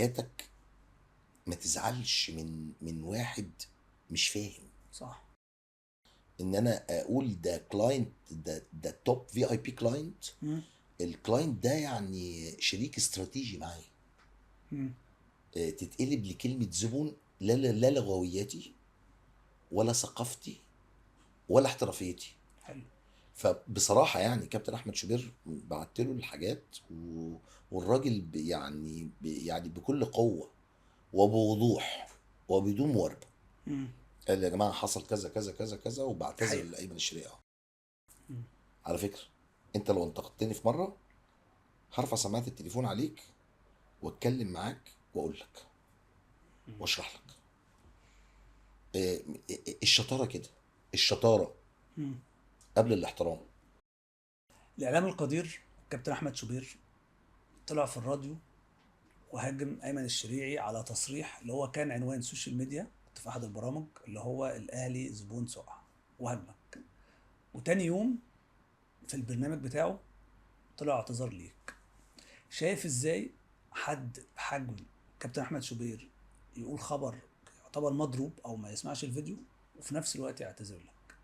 حياتك ما تزعلش من واحد مش فاهم. صح. ان انا اقول ده client، ده top VIP client. ال client ده يعني شريك استراتيجي معايا. تتقلب لكلمة زبون، لا لا لغوياتي ولا ثقافتي ولا احترافيتي. حلو. فبصراحة يعني كابتن احمد شوبير بعت له الحاجات والراجل يعني بكل قوة وبوضوح وبدون مواربه قال لي يا جماعة حصل كذا كذا كذا كذا، وبعتذر لايمن الشريعة. على فكرة انت لو انتقدتني في مرة هرفع سماعه التليفون عليك واتكلم معاك واقول لك واشرح لك. الشطارة كده، الشطارة قبل الاحترام. الاعلام القدير كابتن احمد شوبير طلع في الراديو وهاجم ايمن الشريعي على تصريح اللي هو كان عنوان social media، كنت في احد البرامج، اللي هو الاهلي زبون سقع، وهاجمك. وتاني يوم في البرنامج بتاعه طلع اعتذار ليك. شايف ازاي حد بحجم كابتن احمد شوبير يقول خبر يعتبر مضروب او ما يسمعش الفيديو وفي نفس الوقت يعتذر لك،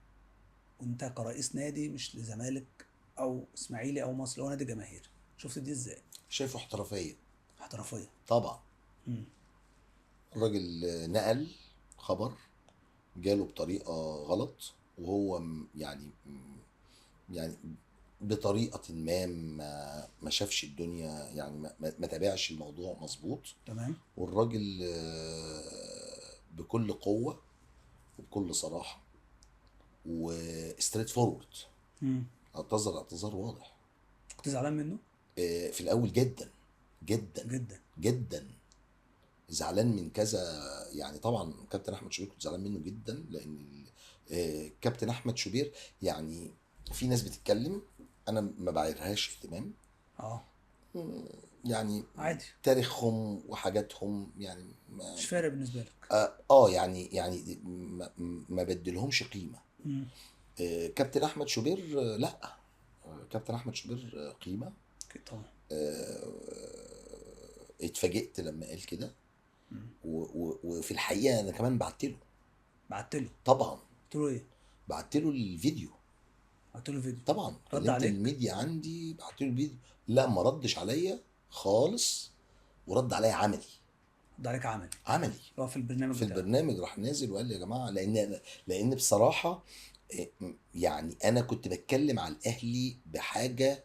وانت كرئيس نادي مش لزمالك او اسماعيلي او مصر، هو نادي جماهيري؟ شفت دي ازاي؟ شايفه احترافية. احترافية طبعا. الراجل نقل خبر جاله بطريقة غلط، وهو يعني بطريقة ما شافش الدنيا، يعني ما تابعش الموضوع مظبوط. تمام. والراجل بكل قوة وبكل صراحة و straightforward اعتذر اعتذار واضح. كنت زعلان منه؟ في الاول جدا جدا جدا جدا زعلان من كذا، يعني طبعا كابتن احمد شوبير كنت زعلان منه جدا، لان كابتن احمد شوبير يعني في ناس بتتكلم انا ما بعيرهاش اهتمام، يعني عادي، تاريخهم وحاجاتهم يعني مش فارق بالنسبة لك. يعني ما بدلهمش قيمة. كابتن احمد شوبير لا، كابتن احمد شوبير قيمة طبعا. اتفاجئت لما قال كده، وفي الحقيقة انا كمان بعت له طبعا. قلت له ايه؟ بعت له الفيديو. بعت له الفيديو طبعا. رد عليك؟ الميديا عندي بعت له الفيديو، لا ما ردش عليا خالص، ورد عليا عملي. رد عليك عملي؟ عملي هو في البرنامج في بتاعه. البرنامج راح نازل وقال لي يا جماعة، لان بصراحة يعني انا كنت بتكلم على الاهلي بحاجة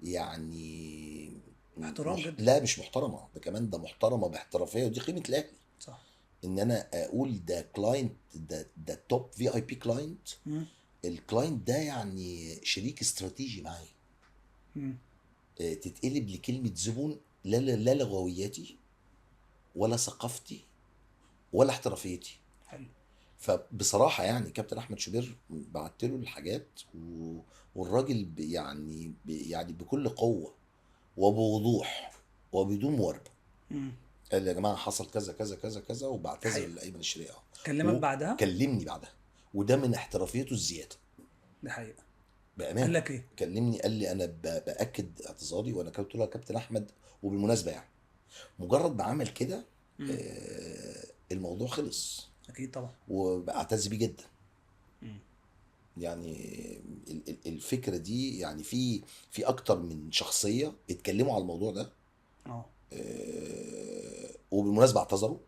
يعني احترام جدا. لا مش محترمه، ده كمان ده محترمه باحترافيه، ودي قيمة الاهلي. صح. ان انا اقول ده client، ده top VIP client. ال client ده يعني شريك استراتيجي معايا. تتقلب لكلمة زبون، لا لا لغوياتي ولا ثقافتي ولا احترافيتي. حلو. فبصراحة يعني كابتن احمد شوبير بعت له الحاجات والراجل يعني بكل قوة وبوضوح وبدون مواربه قال لي يا جماعة حصل كذا كذا كذا كذا، وبعتذر لايمن الشريعة. كلمك بعدها؟ كلمني بعدها، وده من احترافيته الزيادة. ده حقيقة بامانه. قال لك ايه؟ كلمني قال لي انا باكد اعتذاري، وانا قلت له يا كابتن احمد، وبالمناسبة يعني مجرد ما عمل كده الموضوع خلص. اكيد طبعا، وبعتز بيه جدا. يعني الفكرة دي يعني في اكتر من شخصية اتكلموا على الموضوع ده. وبالمناسبة اعتذروا،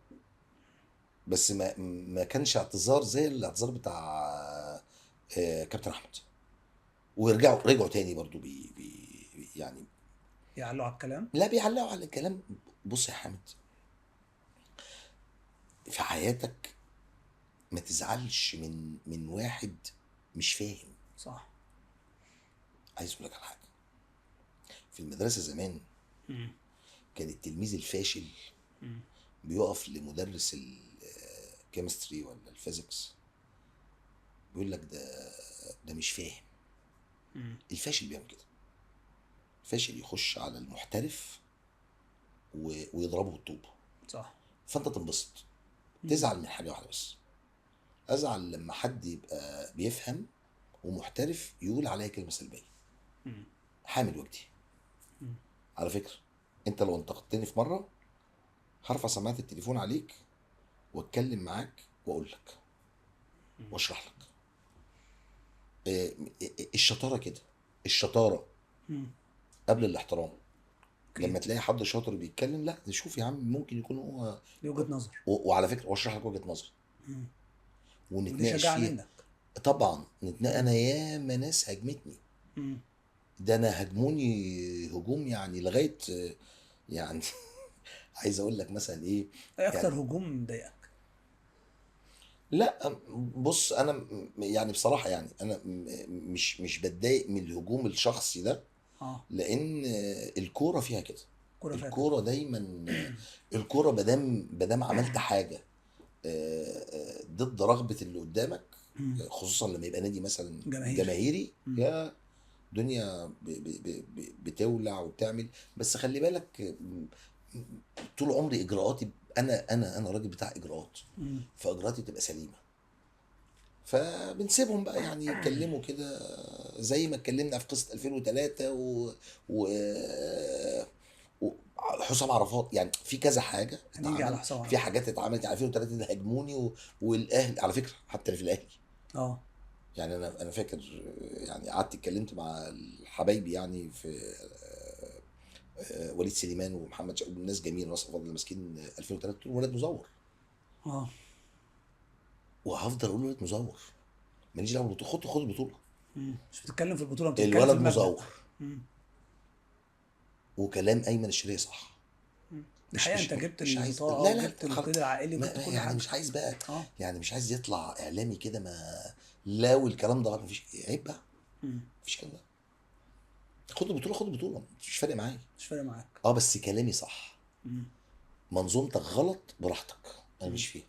بس ما كانش اعتذار زي الاعتذار بتاع كابتن احمد. ورجعوا تاني برضو بي يعني يعلقوا على الكلام. لا بيعلقوا على الكلام. بص يا حامد، في حياتك ما تزعلش من واحد مش فاهم. صح. عايز اقول لك على حاجة. في المدرسة زمان كان التلميذ الفاشل بيقف لمدرس ال chemistry ولا ال physics بيقول لك ده مش فاهم. الفاشل بيعمل كده. الفاشل يخش على المحترف ويضربه بالطوب. صح. فانت تنبسط. تزعل من حاجة واحدة بس، ازعل لما حد يبقى بيفهم ومحترف يقول عليا كلمة سلبية. حامل وجدي. على فكرة انت لو انتقدتني في مرة هرفع سماعه التليفون عليك واتكلم معاك واقول لك واشرح لك. الشطارة كده، الشطارة قبل الاحترام. لما تلاقي حد شاطر بيتكلم، لا شوف يا عم ممكن يكون هو ليه وجهه نظر، وعلى فكرة واشرح لك وجهه نظري ونتناقش فيها منك. طبعا نتناقش. انا ياما ناس هاجمتني، ده انا هاجموني هجوم يعني لغاية يعني عايز اقول لك مثلا ايه اكتر يعني هجوم ضايقك؟ لا بص، انا يعني بصراحة يعني انا مش بتضايق من الهجوم الشخصي ده، لان الكورة فيها كده. الكورة دايما الكورة بدام عملت حاجة ضد رغبة اللي قدامك، خصوصا لما يبقى نادي مثلا جماهيري، يا دنيا بتولع وبتعمل. بس خلي بالك طول عمري اجراءاتي، انا انا انا راجل بتاع اجراءات، فاجراءاتي بتبقى سليمة، فبنسيبهم بقى يعني يتكلموا كده زي ما اتكلمنا في قصة 2003 و حسام عرفات. يعني في كذا حاجة اتعملت، في حاجات اتعملت يعني 2003 ده هاجموني، والاهلي على فكرة حتى في الاهلي يعني انا فاكر يعني قعدت اتكلمت مع حبايبي يعني في وليد سليمان ومحمد شوقي، ناس جميلة، ناس افضل ماسكين 2003، ولد مزور. وهفضل اقول ولد مزور، ماليش دعوه بالبطولة، خد البطولة. مش بتتكلم في البطولة، بتتكلم الولد مزور. وكلام ايمن الشريعي صح. الحقيقة انت جبت البطاقة وجبت القيد العائلي وجبت كل يعني حاجة. مش عايز بقى يعني مش عايز يطلع اعلامي كده، ما لا والكلام ده مفيش عيب بقى، مفيش الكلام ده. خد البطولة، خد البطولة، مش فارق معايا، مش فارق معاك. بس كلامي صح. منظومتك غلط براحتك، انا مش فيها.